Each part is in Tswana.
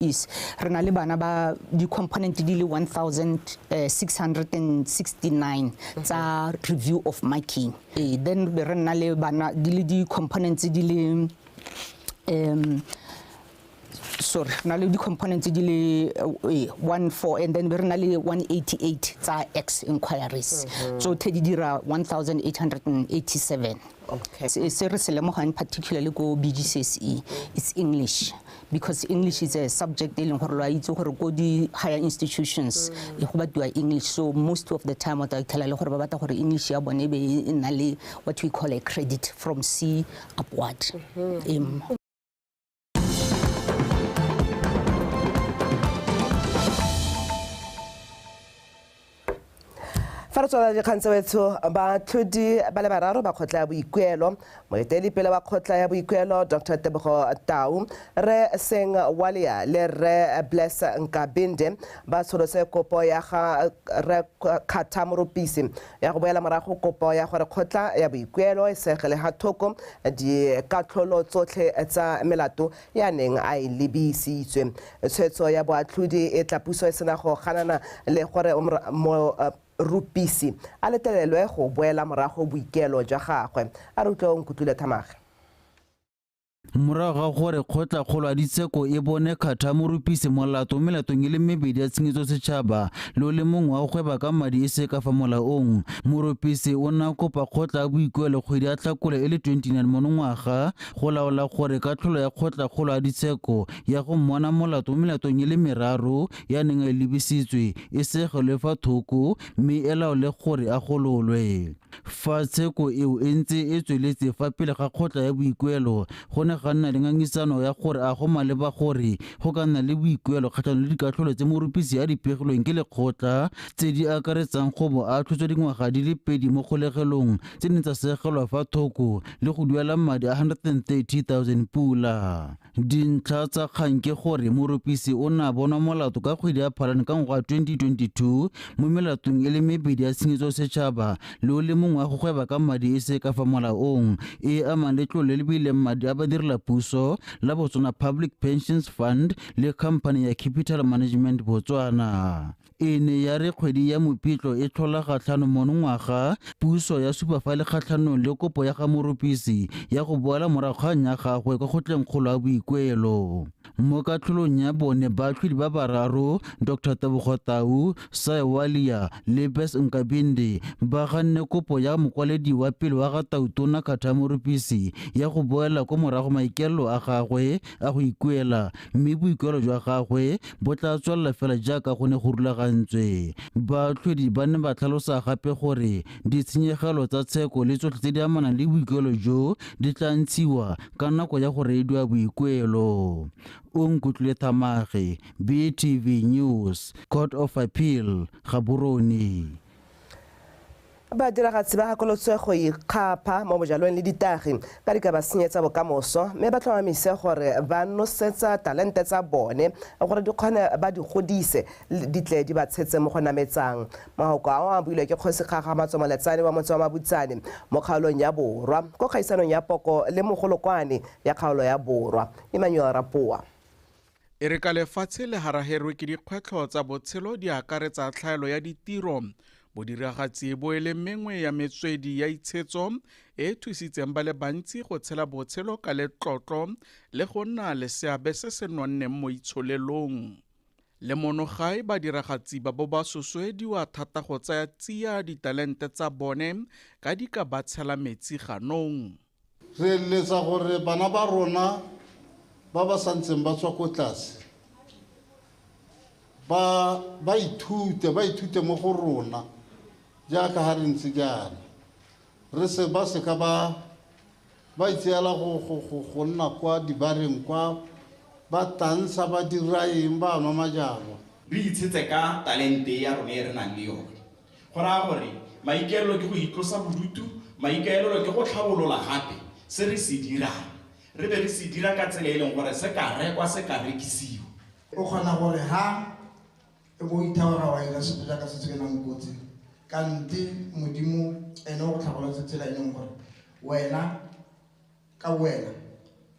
Is re na le bana ba di-component di le 1669 tsa review of marking. Then be re nna le bana di le di-components di le sorry, re na le di-components di le 14, and then be re na le 188 tsa ex inquiries. Tsotlhe di dira 1887. Se re se lemogang particularly ko BGCSE, it's English, because English is a subject e leng gore lo a itse gore ko di higher institutions e go batiwa English. So most of the time o tla fitlhela le gore ba batla gore English ya bone e be e nna le what we call a credit from C upward. Fa re tswela dikgang tsa wetsho, baatlhodi ba le bararo ba kgotla ya boikuelo, moeteledipele wa kgotla ya boikuelo Dr Tebogo Tau, Re Seng Walia le Rre Bless Nkabinde ba tsholotse kopo ya ga Rre Kgatha Moropisi ya go boela morago kopo ya gore kgotla ya boikuelo e segele ga thoko dikatlholo tsotlhe tsa melato ya neng a e lebisitswe. Tshwetso ya boatlhodi e tla puso e sena go ganana le gore Rupisi a letlelelwe go boela morago boikuelo jwa gagwe. A re utlwe o nkutlwile Thamage. Morago ga gore kgotlakgolo ya ditsheko e bone Kgatha Morupisi molato mo melatong e le mebedi ya tshenyetso setšhaba le o le mongwe wa go gweba ka madi e se ka fa molaong, Morupisi o ne a kopa kgotla ya boikuelo kgwedi ya Tlhakole e le 29 monongwaga go laola gore katlholo ya kgotlakgolo ya ditsheko ya go mmona molato mo melatong e le meraro ya neng a e lebisitswe e segelwe fa thoko mme e laole gore a gololwe. Fa tsheko eo e ntse e tsweletse fa pele ga kgotla ya boikuelo, go ne ga nna le ngangisano ya gore a go maleba gore go ka nna le boikuelo kgatlhanong le dikatlholo tse Morupisi a di pegilweng ke lekgotla, tse di akaretsang go bo a atlhotswe dingwaga di le pedi mo kgolegelong tse neng tsa segelwa fa thoko le go duela madi a 130,000 pula. Dintlha tsa kgang ke gore Morupisi o ne a bonwa molato ka kgwedi ya Phalane ka ngwaga wa 2022 mo melatong e le mebedi ya tshenyetso setšhaba le o le mongwe wa go gweba ka madi e se ka fa molaong e e amang letlole le le beileng madi a badirelapuso la Botswana Public Pensions Fund le khamphani ya Capital Management Botswana. E ne ya re kgwedi ya Mopitlo e tlhola gatlhano monongwaga, puso ya supa fa e le kgatlhanong le kopo ya ga Morupisi ya go boela morago kgang ya gagwe kwa kgotleng kgolo ya boikuelo. Mo katlholong ya bone, baatlhodi ba bararo, Doctor Tebogo Tau, Sai Walia le Bess Nkabinde ba ganne kopo ya mokwaledi wa pele wa ga Tautona Khatha Morupisi ya go boela kwa morago maikaelelo a gagwe a go ikuela, mme boikuelo jwa gagwe bo tla tswelela fela jaaka go ne go rulagantswe. Baatlhodi ba ne ba tlhalosa gape gore ditshenyegelo tsa tsheko le tsotlhe tse di amanang le boikuelo jo di tla ntshiwa ka nako ya go reediwa boikuelo. Onkutlwile Thamage, BTV News, Court of Appeal, Gaborone. Badiragatsi ba gakolotswe go ikgapha mo bojalweng le ditagi ka di ka ba senyetsa bokamoso, mme ba tlhomamise gore ba nosetsa talente tsa bone gore di kgone ba di godise di tle di ba tshetse mo go nametsang. Mahoko ao a builwe ke Kgosi Kgagamatso Moletsane wa motse wa Mabutsane mo kgaolong ya Borwa ko kgaisanong ya poko le mogolokwane ya kgaolo ya Borwa. Emmanuel Rapoa. E re ka lefatshe le haraherwe ke dikgwetlho tsa botshelo di akaretsa tlhaelo ya ditiro, bodiragatsi bo e leng mengwe ya metswedi ya itshetso e e thusitseng ba le bantsi go tshela botshelo ka letlotlo le go nna le seabe se se nonneng mo itsholelong. Le mono gae badiragatsi ba bo ba sosoediwa thata go tsaya tsia ditalente tsa bone ka di ka ba tshela metsi ganong. Re eletsa gore bana ba rona ba ba santseng ba tswa ko tlase ba ithute, ba ithute mo go rona jaaka ha re ntse jaana. Re se ba se ka ba ba itseela go nna kwa dibareng kwa ba tantsha, ba dira eng, ba nwa majalwa. Re itshetse ka talente ya rona e re nang le yone. Go raya gore maikaelelo ke go itlosa bodutu, maikaelelo ke go tlhabolola gape se re se dirang. Re be re se dira ka tsela e leng gore se ka rekwa, se ka rekisiwa. O kgona gore ha e bo ithaora wa ira selo jaaka se se kenang kotsi, kante Modimo ene o go tlhabolotse tsela e leng gore wena ka wena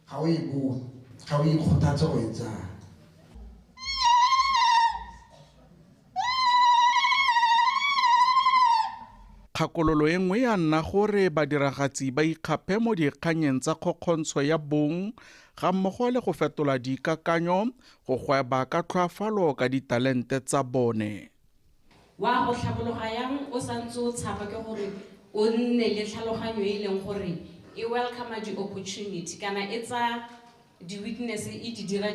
ga o e bone, ga o ikgothatse go e tsaya. Kgakololo e nngwe ya nna gore badiragatsi ba ikgaphe mo dikganyeng tsa kgokgontsho ya bong ga mmogo le go fetola dikakanyo go gweba ka tlhoafalo ka ditalente tsa bone. Wa go tlhabologa yang o santse o tshaba ke gore o nne le tlhaloganyo e leng gore e welcome di-opportunity kana e tsa di-weakness e di dira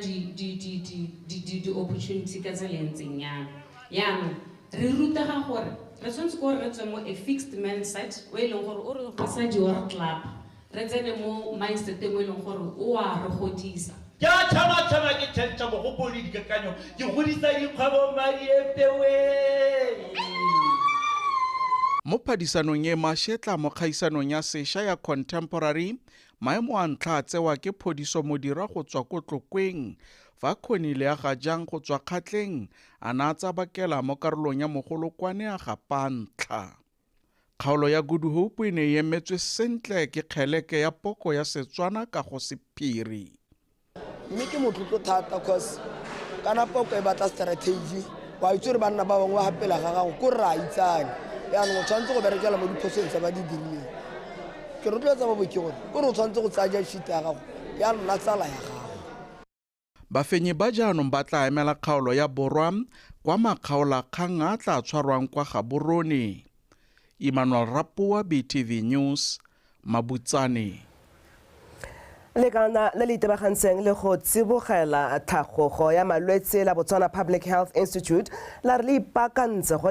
di-opportunity ka tsela e ntseng yang. Yaanong re rutega gore re tshwanetse gore re tswe mo a fixed mindset o e leng gore o re rwesa di-war club, re tsene mo mindseteng o e leng gore o a re godisa. Ke a tšhaba-tšhaba ke change mogopolo le dikakanyo, ke godisa dikgwebo madi e. Mo phadisanong e mašetla mo kgaisanong ya sešwa ya contemporary, maemo a ntlha a tsewa ke Phodiso Modira go tswa ko Tlokweng, fa Khonile ya Gajang go tswa Kgatleng a na a tsabakela mo karolong ya mogolokwane a gapa ntlha. Kgaolo ya Good Hope e ne e emetswe sentle ke kgeleke ya poko ya Setswana ka go sephiri. Mme ke motlotlo thata cause kana poko e batla strategy, wa itse gore banna ba bangwe ba gapela ga gago ko re a itsane, yaanong o tshwanetse go berekela mo diphosong tse ba di dirileng. Ke rotloetsa ba boke gore kore o tshwanetse go tsaya sheet ya gago ya nna tsala ya gago. Bafenyi ba jaanong ba tla emela kgaolo ya Borwa kwa makgaolakgang a tla tshwarwang kwa Gaborone. Emmanuel Rapoa, BTV News, Mabutsane. Lekana le le itebagantseng le go tsibogela tlhagogo ya malwetse la Botswana Public Health Institute la re le ipaakantse go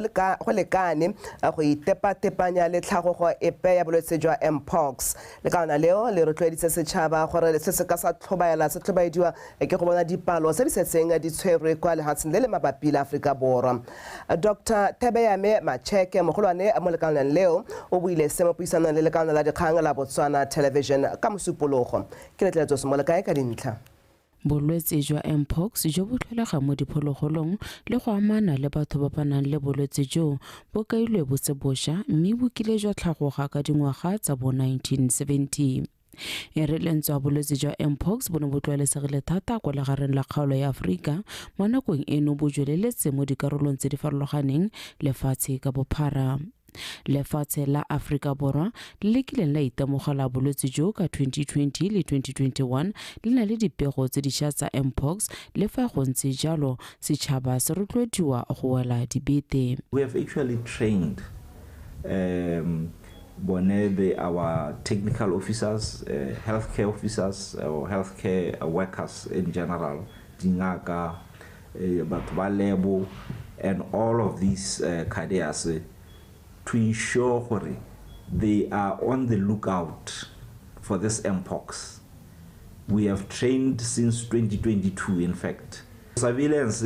lekane go itepatepanya le tlhagogo epe ya bolwetse jwa Mpox. Lekana leo le rotloeditse setšhaba gore se se ka sa tlhobaela se tlhobaediwa ke go bona dipalo tse di setseng di tshwerwe kwa lefatsheng le le mabapi le Aforika Borwa. Dr Thebeyame Macheke, mogolwane mo lekaleng leo, o buile se mo puisanong le lekana la dikgang la Botswana Television ka Mosupologo. Ke letleletso Semolekae ka dintlha. Bolwetse jwa Mpox jo bo tlholega mo diphologolong le go amana le batho ba ba nang le bolwetse jo bo kailwe bo se bošwa mme bo kile jwa tlhagoga ka dingwaga tsa bo 1970. E re lentswa bolwetse jwa Mpox bo ne bo tlwaelesegile thata kwa legareng la kgaolo ya Aforika, mo nakong eno bo jweleletse mo dikarolong tse di farologaneng lefatshe ka bophara. Lefatshe la Aforika Borwa le le kileng la itemogela bolwetse jo ka 2020 le 2021 le na le dipego tse dišwa tsa Mpox, le fa go ntse jalo setšhaba se rotloediwa go wela dibete. We have actually trained bone our technical officers, healthcare officers or healthcare workers in general, dingaka, batho ba lebo, and all of these cadres, to ensure gore they are on the lookout for this Mpox. We have trained since 2022, in fact. Surveillance,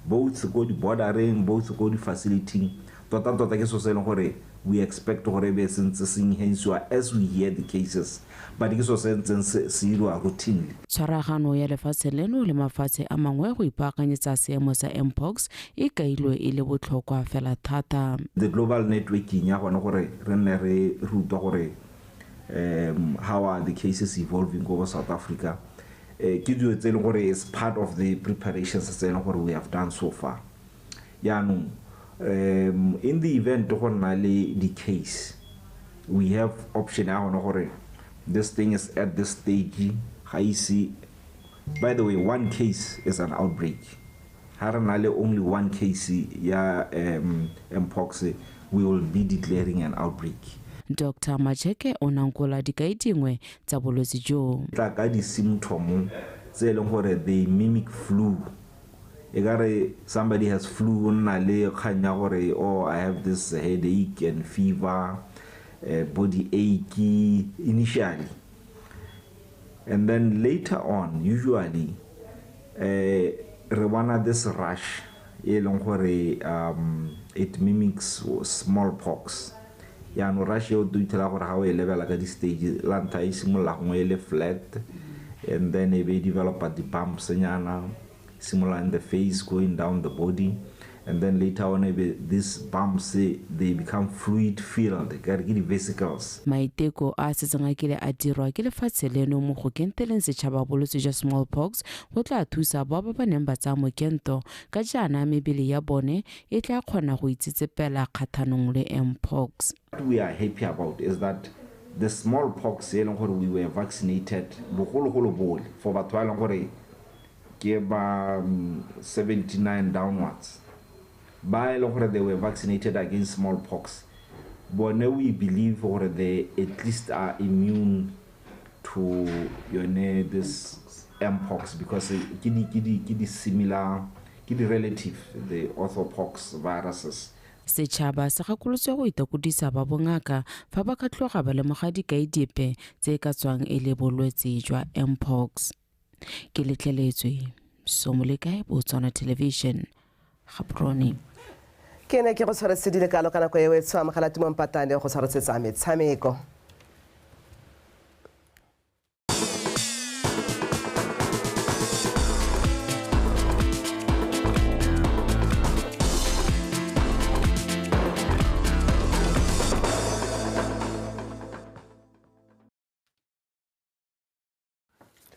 both go the bordering, both go the facility, tota tota ke so se leng gore we expect gore be sentse se enhancwa as we hear the cases, but ke so se ntseng se dirwa routinely. Tshwaragano ya lefatshe leno le mafatshe a mangwe go ipaakanyetsa seemo sa Mpox e kailwe e le botlhokwa fela thata. The global networking ya gone gore re nne re rutwa gore how are the cases evolving over South Africa, ke dilo tse e leng gore is part of the preparations tse e leng gore we have done so far. Yaanong in the event go nna le di case, we have option ya gone gore this thing is at this stage, ga ise. By the way, one case is an outbreak. Ha re na le only one case ya Mpox, we will be declaring an outbreak. Dr Macheke o nankola dikai dingwe tsa bolwetse jo. Tla ka di-symptom tse e leng gore they mimic flu. Ekare somebody has flu, o nna le kgang ya gore, oh, I have this headache and fever, body ache initially. And then later on, usually, re bona this rash e leng gore it mimics smallpox. Yaanong rash eo o ithela gore ga o e lebela ka di-stage, la ntlha e simolola gongwe e le flat, and then e be developa di-bumps nyana, simolola in the face, going down the body. And then later on these bumps, they become fluid filled, ke di-vesicles. Maiteko a setseng a kile a dirwa ke lefatshe leno mo go kenteleng setšhaba bolwetse jwa smallpox go tla thusa bao ba ba neng ba tsaya mokento ka jaana mebele ya bone e tla kgona go itsetsepela kgatlhanong le mpox. What we are happy about is that the smallpox e leng gore we were vaccinated bogologolo bole for batho ba e leng gore ke ba 79 downwards, ba e leng gore they were vaccinated against smallpox, bone we believe gore they at least are immune to yone this mpox, because ke di similar, ke di relative, the orthopox viruses. Setšhaba se gakolotswe go itakodisa ba bongaka fa ba ka tloga ba lemoga dikai dipe tse ka tswang e le bolwetse jwa mpox. Ke letleletswe Somolekae, Botswana Television, Gaborone. Ke ne ke go tshwaretse dile kalo ka nako eo e tshwa amogela Tumo Mpatane go tshwaretsetsa metshameko.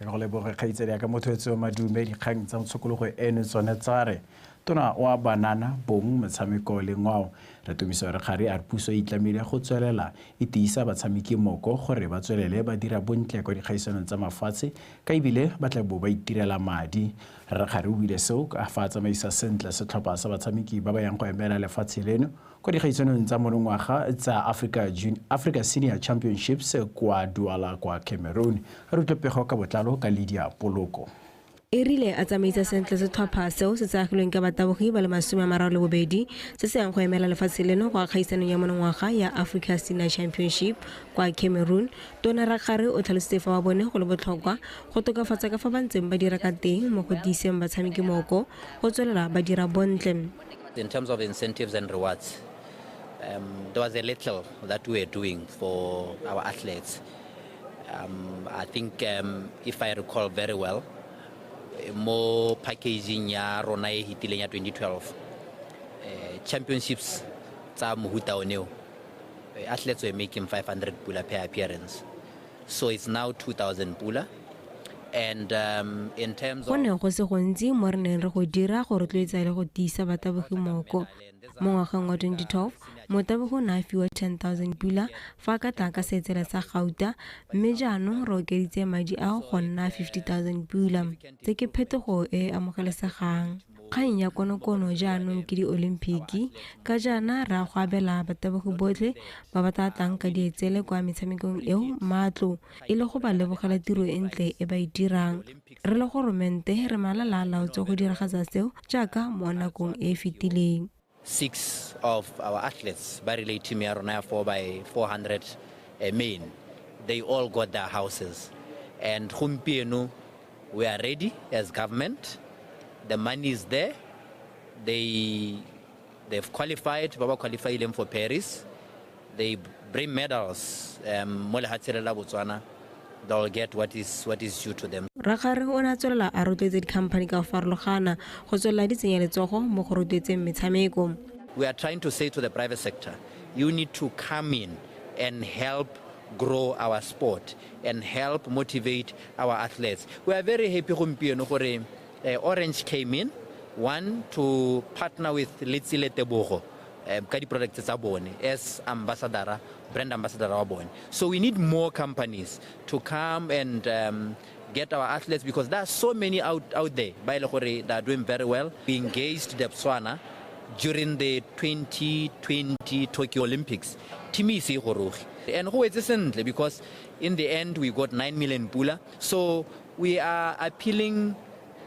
Go leboge kgaitsedi ya ka motho etse madume dikgang tsa tshokologo eno tsone tsa re tona wa banana bong metshameko le ngwao re Tumiso Rakgare a re puso e itlamile go tswelela e tiisa batshameki moko gore ba tswelele ba dira bontle kwa dikgaisanong tsa mafatshe ka ebile ba tla bo ba itirela madi. Rakgare o buile seo ka fa a tsamaisa sentle setlhopha sa batshameki ba ba yang go emela lefatshe leno kwa dikgaisanong tsa monongwaga tsa Africa Senior Championships kwa Douala kwa Cameroon. Re utlwe pego ka botlalo ka Lydia Poloko. E rile a tsamaisa sentle setlhopha seo se tsaagilweng ka batabogi ba le 32 se se yang go emela lefatshe leno kwa kgaisanong ya monongwaga ya Africa Senior Championship kwa Cameroon. Tona Rakgare o tlhalositse fa ba bone go le botlhokwa go tokafatsa ka fa ba ntseng ba dira ka teng mo go tiiseng batshameki moko go tswelela ba dira bontle. In terms of incentives and rewards, there was a little that we were doing for our athletes. I think if I recall very well, more packaging ya rona e hitileng ya 2012 championships tsa mohuta oneo, athletes were making 500 pula per appearance, so it's now 2000 pula. And in terms of go ne go se gontsi mo re neng re go dira go rotloetsa le go tiisa batabogi moko. Mo ngwageng wa 2012 motabogi o ne a fiwa 10,000 pula fa ka tla ka seetsela sa gauta, mme jaanong re okeditse madi ao go nna 50,000 pula. Tse ke phetogo e e amogelesegang. Kgang ya konokono jaanong ke di-Olimpiki, ka jaana re a go abela batabogi botlhe ba ba tla tlang ka dietsele kwa metshamekong eo matlo e le go ba lebogela tiro e ntle e ba e dirang. Re le goromente re malala a laotse go diragatsa seo jaaka mo nakong e e fetileng. 6 of our athletes ba relay team ya rona ya 4x400 men, they all got their houses. And gompieno we are ready as government. The money is there. They've qualified, ba ba qualified for Paris. They bring medals mo lefatsheng la Botswana. They'll get what is due to them. Rakgare o ne a tswelela a rotloetsa dikhamphani ka go farologana go tswelela di tsenya letsogo mo go rotloetseng metshameko. We are trying to say to the private sector, you need to come in and help grow our sport and help motivate our athletes. We are very happy gompieno gore Orange came in, one to partner with Letsile Tebogo ka di-products tsa bone as ambassador, brand ambassador wa bone. So we need more companies to come and get our athletes, because there are so many out there ba ile gore they are doing very well. We engaged Debswana during the 2020 Tokyo Olympics. Team e se goroge. And go etse sentle, because in the end we got 9 million pula. So we are appealing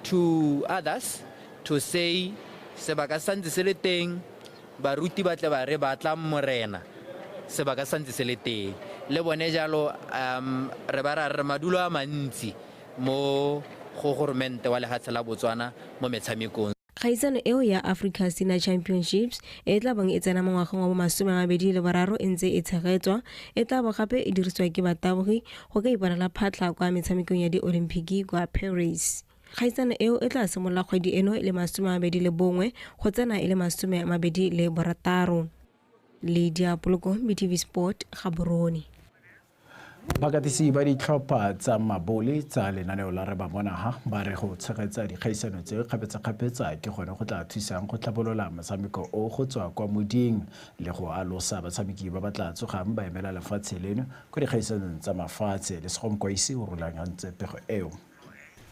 to others to say sebaka santse se le teng, baruti ba tle ba re ba tla morena, sebaka santse se le teng. Le bone jalo re ba ra re madulo a mantsi mo go goromente wa lefatshe la Botswana mo metshamekong. Kgaisano eo ya Africa Senior Championships e tla bong e tsena mo ngwageng wa bo 2023 e ntse e tshegetswa, e tla bo gape e dirisiwa ke batabogi go ka iponela phatlha kwa metshamekong ya di-Olimpiki kwa Paris. Kgaisano eo e tla simolola kgwedi eno e le 21 go tsena e le 26. Lydia Poloko, BTV Sport, Gaborone. Bakatisi ba ditlhopha tsa mabole tsa lenaneo la Re Ba Bona Ha ba re go tshegetsa dikgaisano tseo kgapetsa-kgapetsa ke gone go tla thusang go tlhabolola motshameko o go tswa kwa moding le go alosa batshameki ba ba tla tsogang ba emela lefatshe leno kwa dikgaisanong tsa mafatshe. Lesego Mokwaisi o rulagantse pego eo.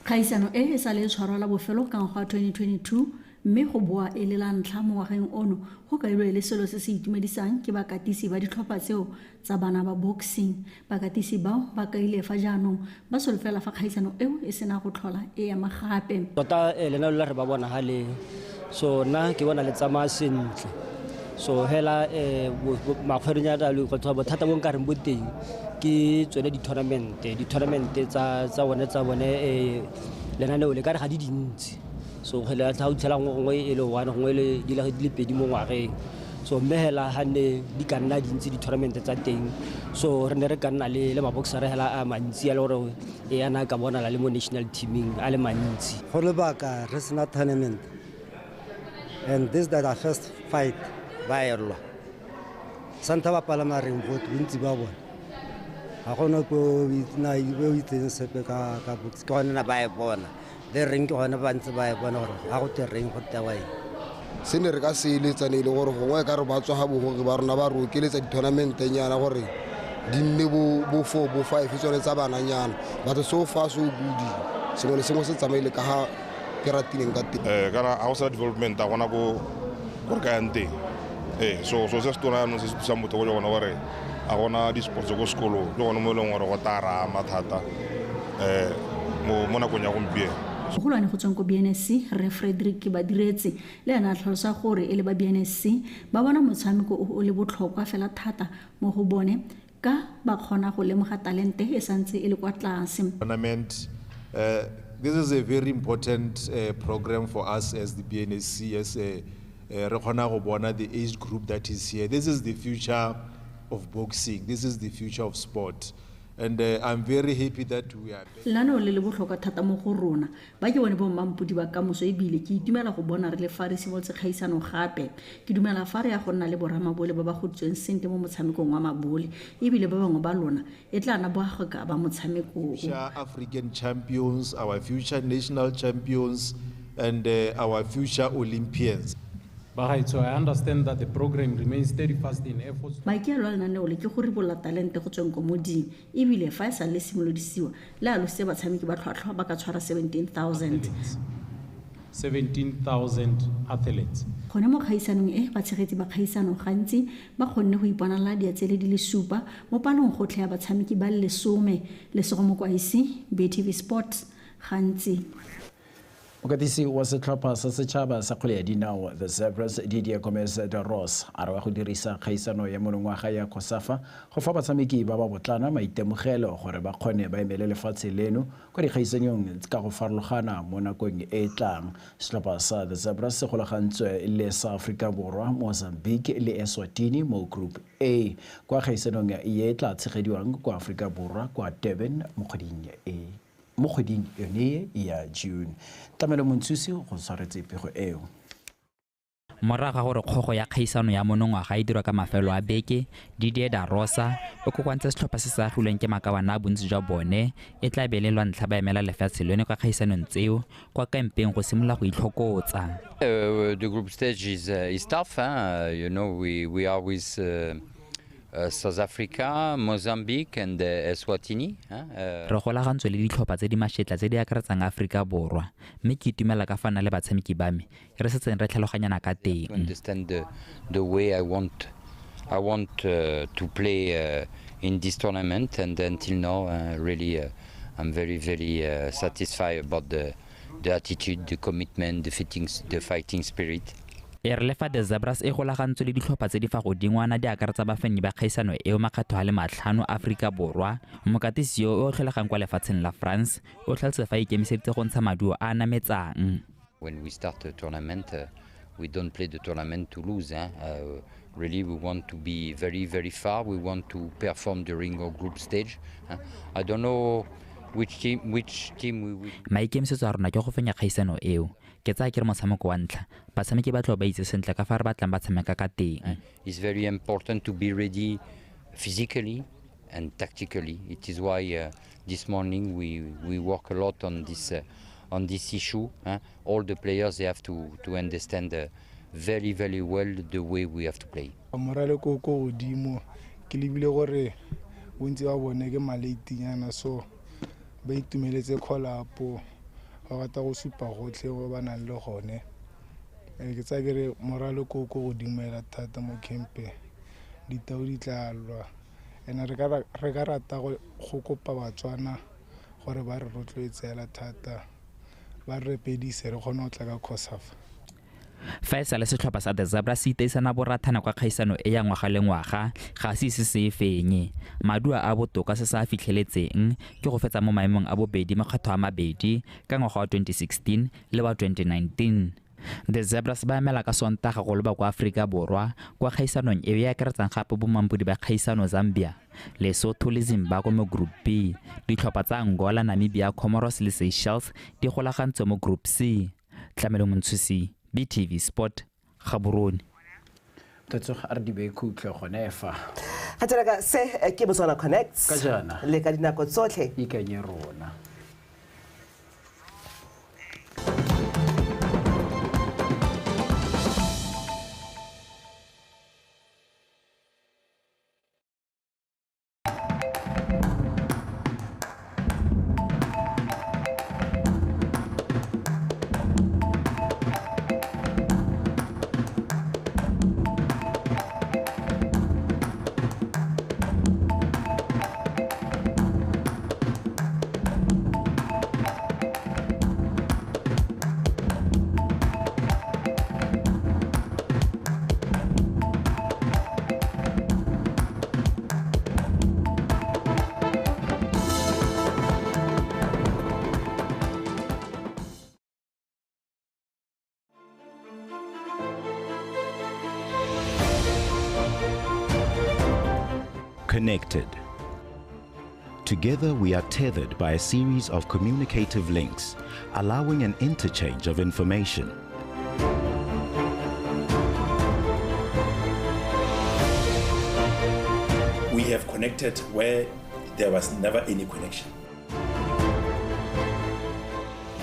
Kgaisano e e sa le tshwarwa la bofelo ka ngwaga wa 2022 mme go boa e le la ntlha mo ngwageng ono go kailwe e le selo se se itumedisang ke bakatisi ba ditlhopha tseo tsa bana ba boxing. Bakatisi bao ba kaile fa jaanong ba solofela fa kgaisano eo e sena go tlhola e ema gape. Tota lenaneo la Re Ba Bona Ha le so nna ke bona le tsamaya sentle. So hela makgwerenyana le go tshwa bothata bo nka reng bo teng ke tsone di-tournament tsa bone lenaneo le ka re ga di dintsi. So hela ha o tshela gongwe e le one gongwe le di le pedi mo ngwageng. So mme hela ha ne di ka nna dintsi di-tournament tsa teng, so re ne re ka nna le maboxer hela a mantsi a le gore e ana ka bonala le mo national teaming a le mantsi. Go lebaka re sena tournament and this that our first fight ba elwa santha ba palama reng both bontsi ba bona ga gona ko o itseng sepe ka box ke gone na ba e bona le reng ke gone ba ntse ba e bona gore ga go te reng go tewa eng. Se ne re ka se eletsane e le gore gongwe ka re ba tswa ga bogogi ba rona ba re okeletsa di-tournament-nyana gore di nne bo 4 bo 5 tsone tsa bananyana, but so far so good, sengwe le sengwe se tsamaile ka ga ke ratileng ka teng. Kana ga go sena development a gona ko re ka yang teng. So se se tona jaanong se se thusang motho go le gone gore a gona di-sports ko sekolong ke gone mo e leng gore go tla re ama thata mo nakong ya gompieno. Mogolwane go tswang ko BNSC Re Frederick Badiretse le ena a tlhalosa gore e le ba BNSC ba bona motshameko o le botlhokwa fela thata mo go bone ka ba kgona go lemoga talente e santse e le kwa tlase. Tournament, this is a very important program for us as the BNSC, as re kgona go bona the age group that is here. This is the future of boxing. This is the future of sport. And I'm very happy that we are. Lenaneo le le botlhokwa thata mo go rona ba ke bone bo mmampodi ba kamoso ebile ke itumela go bona re le fa re simolotse kgaisano gape. Ke dumela fa re ya go nna le boramabole ba ba goditsweng sentle mo motshamekong wa mabole ebile ba bangwe ba lona e tla nna boagoka ba motshamekong. African champions, our future national champions and our future Olympians. So I understand that the program remains steadfast in efforts. Maikaelelo a lenaneo le ke go ribolola talente go tsweng ko moding ebile fa e sa le simolodisiwa le alositse batshameki ba tlhwatlhwa ba ka tshwara 17,000. 17,000 athletes. Gone mo kgaisanong e batshegetsi ba kgaisano gantsi ba kgonne go iponela diatsele di le 7 mo palong gotlhe ya batshameki ba le 10. Lesego Mokwaisi, BTV Sports, gantsi. Mokatisi wa setlhopha sa setšhaba sa kgwele ya dinao The Zebras Didier Gomez de Ross a re wa go dirisa kgaisano ya monongwaga ya COSAFA go fa batshameki ba ba botlana maitemogelo gore ba kgone ba emele lefatshe leno kwa dikgaisanyong ka go farologana mo nakong e e tlang. Setlhopha sa The Zebras se golagantswe le sa Aforika Borwa, Mozambique le Eswatini mo Group A kwa kgaisanong e e tla tshegediwang kwa Aforika Borwa kwa Durban mo kgweding e mo kgweding yone ya June. Tlamelo Montsusi go tshwaretse pego eo. Morago ga gore kgogo ya kgaisano ya monongwaga e dirwa ka mafelo a beke, Didier da Rosa o kokoantse setlhopha se se agilweng ke makawana a bontsi jwa bone e tla be le lwa ntlha ba emela lefatshe leno kwa kgaisanong tseo kwa kampeng go simolola go itlhokotsa. The group stage is tough, huh? You know, we are with South Africa, Mozambique and Eswatini. Re golagantswe le ditlhopha tse di mašetla tse di akaretsang Aforika Borwa mme ke itumela ka fa nna le batshameki ba me re setseng re tlhaloganyana ka teng. Understand the way I want to play in this tournament, and until now really I'm very, very satisfied about the attitude, the commitment, the fighting spirit. E re le fa The Zebras e golagantswe le ditlhopha tse di fa godingwana di akaretsa bafenyi ba kgaisano eo makgetho a le 5 Aforika Borwa, mokatisi yo o tlholegang kwa lefatsheng la France o tlhalositse fa a ikemiseditse go ntsha maduo a a nametsang. When we start a tournament, we don't play the tournament to lose. Really, we want to be very, very far. We want to perform during our group stage. I don't know which team, which team we will. Maikemisetso a rona ke go fenya kgaisano eo. Ke tsaya ke re motshameko wa ntlha, batshameki ba tlo ba itse sentle ka fa re batlang ba tshameka ka teng. It's very important to be ready physically and tactically. It is why this morning we work a lot on this issue. All the players, they have to understand very, very well the way we have to play. Morale ko ko godimo ke lebile gore bontsi ba bone ke maleitinyana, so ba itumeletse call-up, ba rata go supa gotlhe go ba nang le gone. Ke tsaya ke re morale ko ko godimo hela thata mo campeng, ditau di tla lwa. And re ka rata go kopa Batswana gore ba re rotloetse hela thata, ba re repedise re kgone go tla ka COSAFA. Fa e sale setlhopha sa The Zebra se iteisana borathana kwa kgaisano e ya ngwaga le ngwaga, ga se ise se e fenye. Maduo a botoka se sa fitlheletseng ke go fetsa mo maemong a bobedi makgetho a mabedi ka ngwaga wa 2016 le wa 2019. The Zebras ba emela ka Sontaga go leba kwa Aforika Borwa kwa kgaisanong e e akaretsang gape bomampodi ba kgaisano Zambia, Lesotho le Zimbabwe mo Group B. Ditlhopha tsa Angola, Namibia, Comoros le Seychelles di golagantswe mo Group C. Tlamelo Montshusi, BTV Sport, Gaborone. Totso a re di be khutlo gone fa. Ga tsela ka se ke Botswana Connects. Ka jaana. Le ka dinako tsotlhe. Ikanye rona. Connected. Together we are tethered by a series of communicative links, allowing an interchange of information. We have connected where there was never any connection.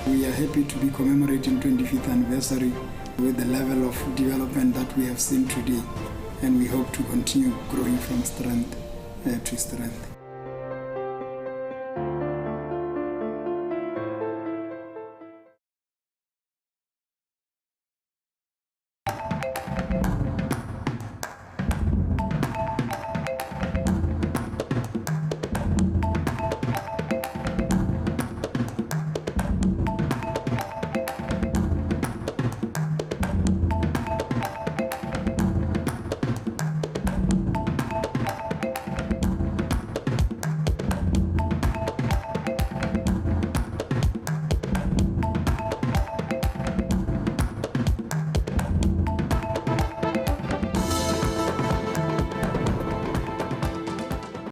We are happy to be commemorating 25th anniversary with the level of development that we have seen today, and we hope to continue growing from strength to strength.